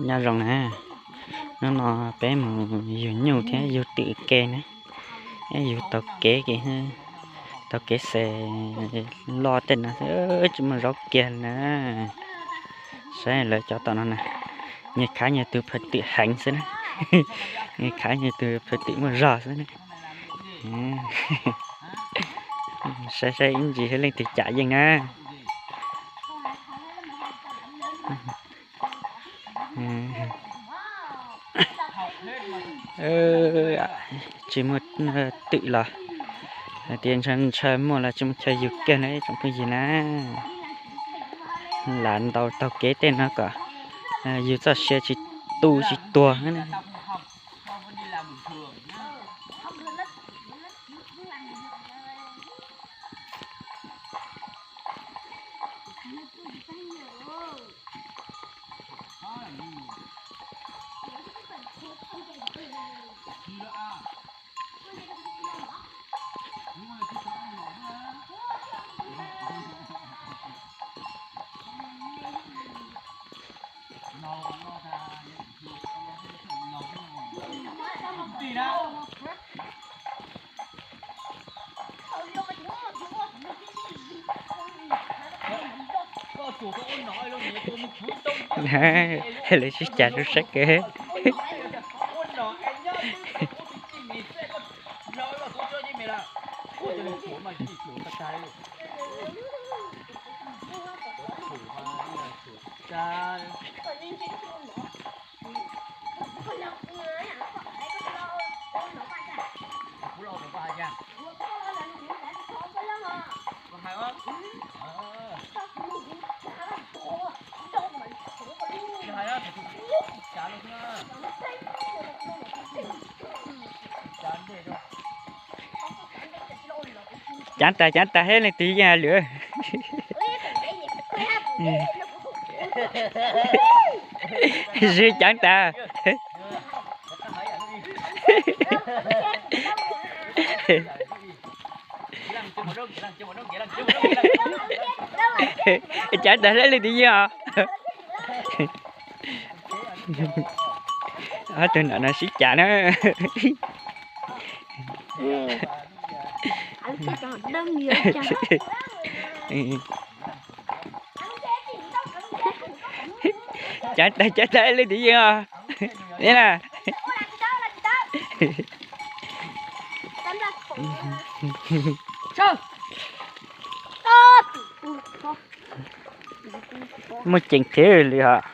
Nyob zoo na, hnub no peb mus yug nyuj thiab yug twm ke na, yug taug kev, taug kev xes loj tej no tsis muaj zaub kiag na. Saib lawv cov tom no na, nyias khav nyias tus phaw twm heev xwb na, nyias khav nyias tus phaw twm muaj zog xwb na. Saib saib ib ntsis leej twg cam yeej na. Tsis muaj twm los hais tias ntshaw ntshaw muaj los tsis muaj chaw yug kiag na tsoom phooj ywg na. Lam ntaus taug kev tej no kom yug txoj sia tsis tu tsis tuag. Lawv sib cav rau sab kev. Cav tas cav tas thiab leej twg yeej hais lus. Zwm cav tas. Cav tas thiab leej twg yeej os. Ob tug no no sib cav na. Cav tas cav tas leej twg yeej os. Ni na. Muaj ceem thiab li hos.